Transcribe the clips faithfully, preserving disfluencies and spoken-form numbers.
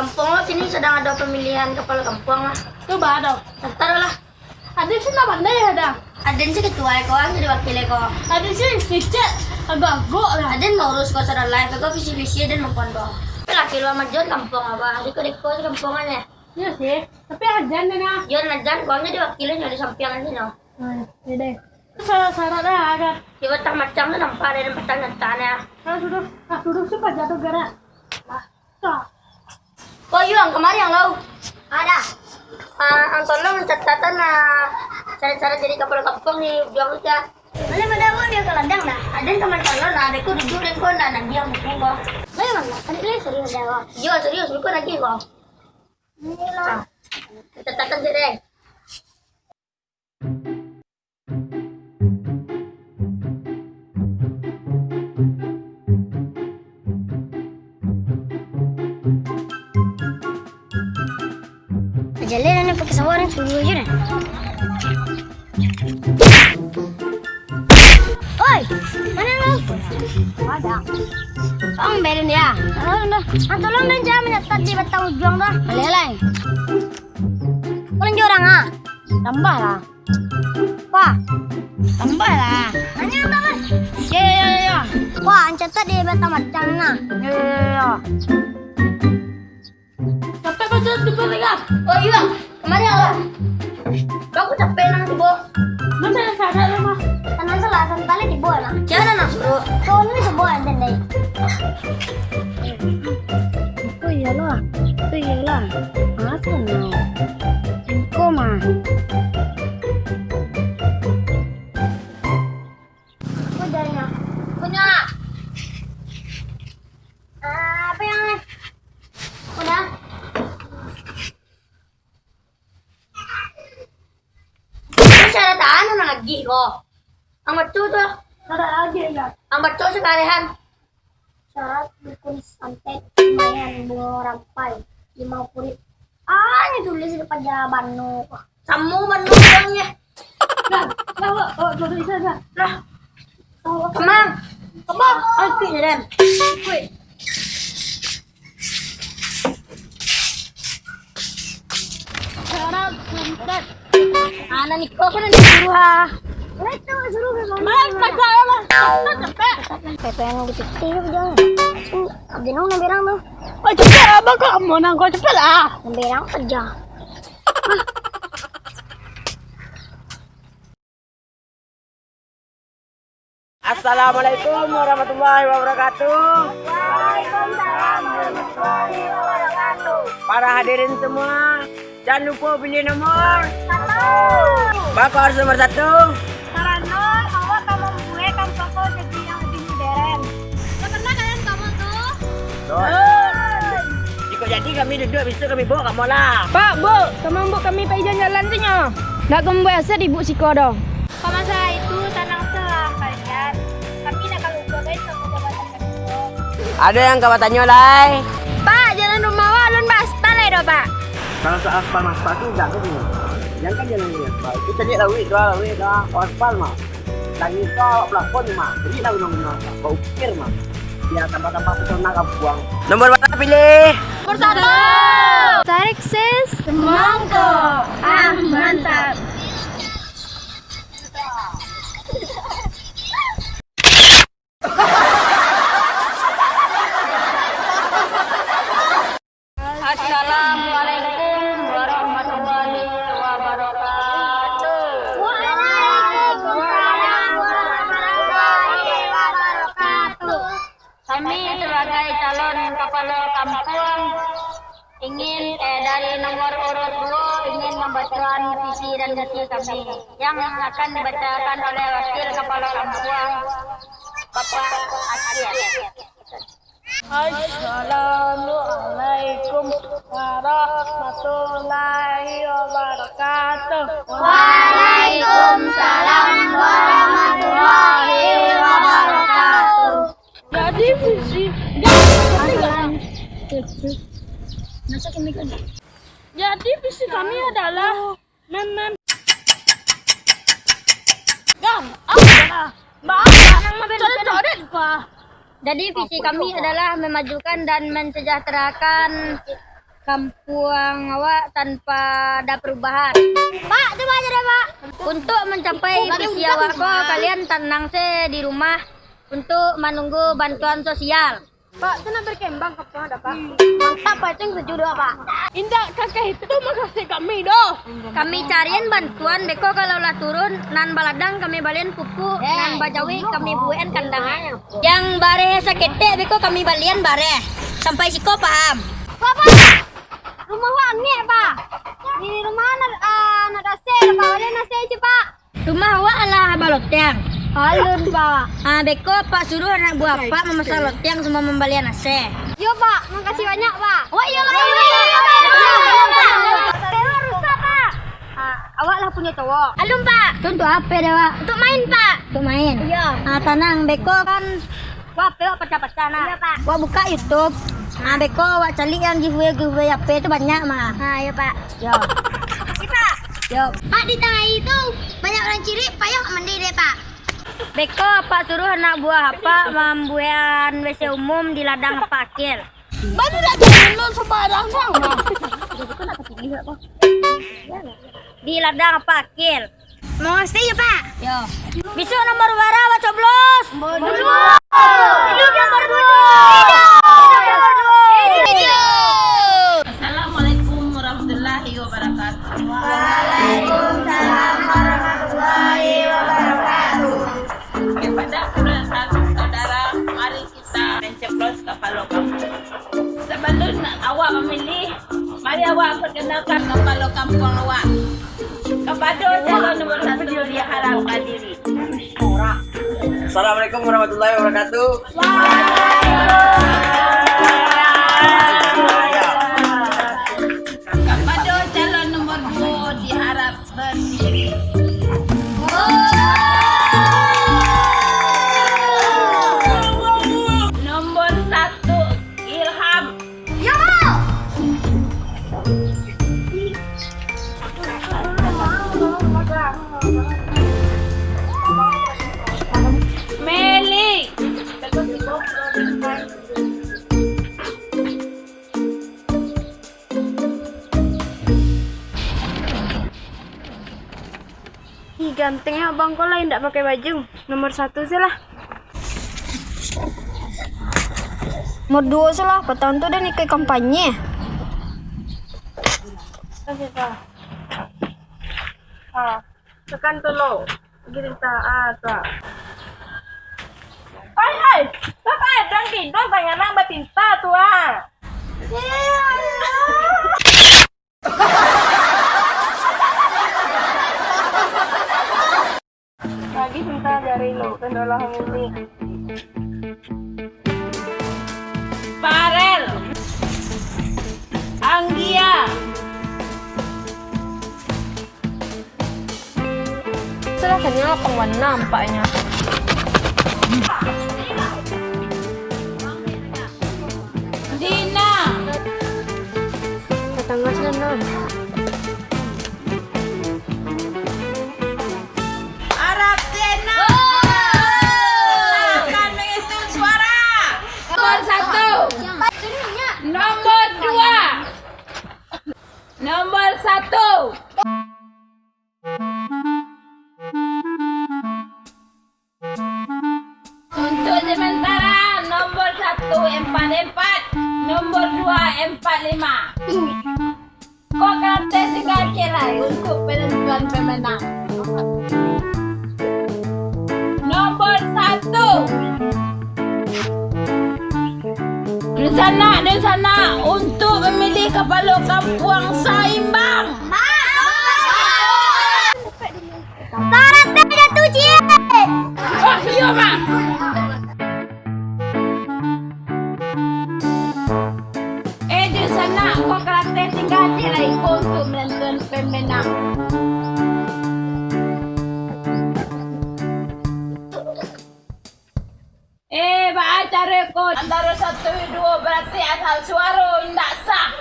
Kampuang lo kini sadang ado pamilihan kapalo kampuang lah. Tu ba ado. Daftar lah. Aden se nan pandai ado. Aden se ketua ko, ang jadi wakil ko. Aden se kecek agak-agak lah. Aden mauruih ko sadang lai, ko visi-visi aden mampun ko. Laki lo majuan kampuang apo? Deko-deko se kampuang nyo. Iyo se, tapi aden se nah. Yo, aden ko ang jadi wakil nyo di sampiang se nyo. Hmm, iyo deh. Syarat-syarat lah ado. Di batang macam tu nampak ado batang nyata nyo. Ah, sudah, ah, sudah, sudah, jatuah gerak. Lah. Oh, iyo, ang kamari ang lau. Ado. Ah, ang tolong catatan, ah, syarat-syarat jadi kapalo kampuang di Ujuang tu, Cak. Mana pada awak dia ka ladang dah? Aden ka mancalon lah, deko duduak deko ndak nagih ang ko. Baik, Bang. Tadi tu serius dah, Bang. Iyo, serius, bukan lagi ko. Inilah. Ah, catatan je deh. Jaleh lah nak pakai sawah, suruh aja dah. Oi, mana lu? Ada. Tolong berin dia. Tolong dah. Ah, tolong dah, jangan menyetat di batang ujuang dah. Boleh lah. Tolong dia orang ah. Tambah lah. Wah. Tambah lah. Hanya tambah lah. Ya, ya, ya, ya. Wah, ancatat di batang macam nah. Ya, ya, ya, ya. Capek baca tu pun lagi. Oh, iya. Kamari lah. Aku capek nang tibo. Macam yang sadar lah, mah. Tanang salah, santai tibo lah. Siapa nang suruh? Kau ni sebuah aja deh. Itu iyalah. Itu iyalah. Apa nang? Engkau mah. Udah ya. Punya. Ah, apa yang udah? Syarat anu nang lagi ko. Ang baco tu. Syarat lagi ya. Ang baco sakalian. Syarat dukun santet, lumayan bungo rampai, limau kurit. Ah, ni tulis di paja banu. Samo banu orangnya. Dah, dah, awak, awak duduk di sana. Nah. Kemang. Kemang. Aku je, Dan. Ikut. Syarat santet. Anak niko kan ada suruh ah. Mas, pajak lah. Mas, capek. Capek yang gitu. Iya, pajak. Abdi nang berang tu. Oh, capek lah, abang kok mau nang kau capek lah. Berang pajak. Assalamualaikum warahmatullahi wabarakatuh. Waalaikumsalam warahmatullahi wabarakatuh. Para hadirin semua, jangan lupa pilih nomor satu. Bako harus nomor satu. Karano awak ka mambuek kampuang ko jadi yang lebih modern. Lah pernah kalian ka mall tu? Jikok jadi kami duduak, bisuak kami baok ka mall lah. Pak, Bu, ka mambuek kami pai jalan-jalan tu nyo. Ndak ka mambuek aset ibu siko doh. Ka masalah itu, tanang salah kalian. Kami ndak ka lupo, guys, samo jabatan kami ko. Ado yang ka batanyo lai? Pak, jalan rumah awak alun baaspal lai doh, Pak. Kalau soal aspal-maspal tu, jan tu punyo. Jangan jalan di aspal. Itu caliak lawik tu, lawik tu, aspal mah. Lagi tu awak pelakon mah. Jadi lah gunung-gunung aspal. Kau ukir mah. Biar tambah-tambah pesona kampuang. Nomor bara pilih? Nomor satu. Tarik, sis. Semangkok. Ah, mantap. Assalamualaikum warahmatullahi wabarakatuh. Waalaikumsalam warahmatullahi wabarakatuh. Kami sebagai calon kapalo kampuang ingin, eh, dari nomor urut duo ingin mambacoan visi dan misi kami yang akan dibacakan oleh wakil kapalo kampuang, Bapak Acil. Assalamualaikum warahmatullahi wabarakatuh. Waalaikumsalam warahmatullahi wabarakatuh. Jadi visi, jadi visi kami adalah Mem, mem. Gam, apa lah? Mbak, coret-coret, Pak. Jadi, visi kami adalah memajukan dan mensejahterakan Kampuang awak tanpa ada perubahan. Pak, tu aja deh, Pak. Untuk mencapai visi awak ko, kalian tanang se di rumah untuk menunggu bantuan sosial. Pak, tu nak berkembang kampuang ada, Pak. Mantap, Pak, itu yang setuju doh, Pak. Indak kakeh itu makasih kami doh. Kami carian bantuan, beko kalau lah turun, nan baladang kami balian pupuk, nan bajawik kami buekan kandang. Yang bareh saketek beko kami balian bareh. Sampai siko paham? Pak, Pak, rumah wak angek, Pak. Di rumah nak, ah, nak dasar, Pak. Balian dasar je, Pak. Rumah awak alah balotiang? Alun, Pak. Ah, beko Pak suruh anak buah Pak mamasang lotiang samo mambalian A C. Yo, Pak. Makasih banyak, Pak. Wah, iyo, Pak. Iyo, Pak. Iyo, Pak. Iyo, Pak. Rusak, Pak. Ah, awak lah punyo cowok? Alun, Pak. Tu untuk apo dek awak? Untuk main, Pak. Untuk main? Iyo. Ah, tanang, beko kan Wah, P O pacah-pacah nah. Iyo, Pak. Wak buka YouTube. Ah, beko wak caliak yang giveaway-giveaway apo tu banyak mah. Ha, iyo, Pak. Yo. Makasih, Pak. Yo. Pak, di tangah hari tu banyak urang cirik, payah mandi deh, Pak. Beko Pak suruh anak buah Apak mambuekan W C umum di ladang Apak Akil. Baru dah jalan lo sembarang mah. Di ladang Apak Akil. Makasih yo, Pak. Yo. Bisuak nomor bara bacoblos. Nomor duo. Hidup nomor duo. Hidup nomor duo. Assalamualaikum warahmatullahi wabarakatuh. Waalaikumsalam warahmatullahi wabarakatuh. Kepada saudara-saudara, mari kita mencoblos kapalo kampuang. Sabalun awak mamilih, mari awak perkenalkan kapalo kampuang awak. Kapado calon nomor satu diharap badiri. Assalamualaikum warahmatullahi wabarakatuh. Kapado calon nomor duo diharap badiri. Nomor satu, Ilham. Yo! Meli. Ih, ganteng abang ko lah, indak pakai baju. Nomor satu se lah. Nomor duo se lah, patang tu den ikuik kampanye. Kasih, Pak. Ah, tekan tu lo. Giring ta, ah, ta. Hai, hai, Bapak Adang tidur, tangan nang batinta tu, ah. Ya Allah. Lagi minta dari lo, kendala ini. Farel. Anggia. Sudah kenyang lapang bana nampaknyo. Dina. Tatangah sudah, nah. Arab Dina. Akan menghitung suara. Nomor satu. Nomor dua. Nomor satu. Untuk sementara, nomor satu empat empat, nomor dua empat lima. Kok kate tinggal cilai untuk penentuan pemenang. Nomor satu. Dunsanak, dunsanak, untuk memilih kapalo kampuang saimbang. Karate jatuh ciek. Oh, iyo, Mak. Eh, dunsanak, kok karate tinggal ciek lai ko untuk menentukan pemenang. Eh, baa caro ko? Antaro satu duo berarti asal suaro indak sah.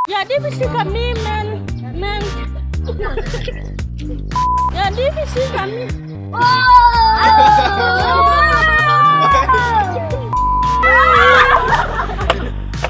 Jadi visi kami men, men. Jadi visi kami. Wah,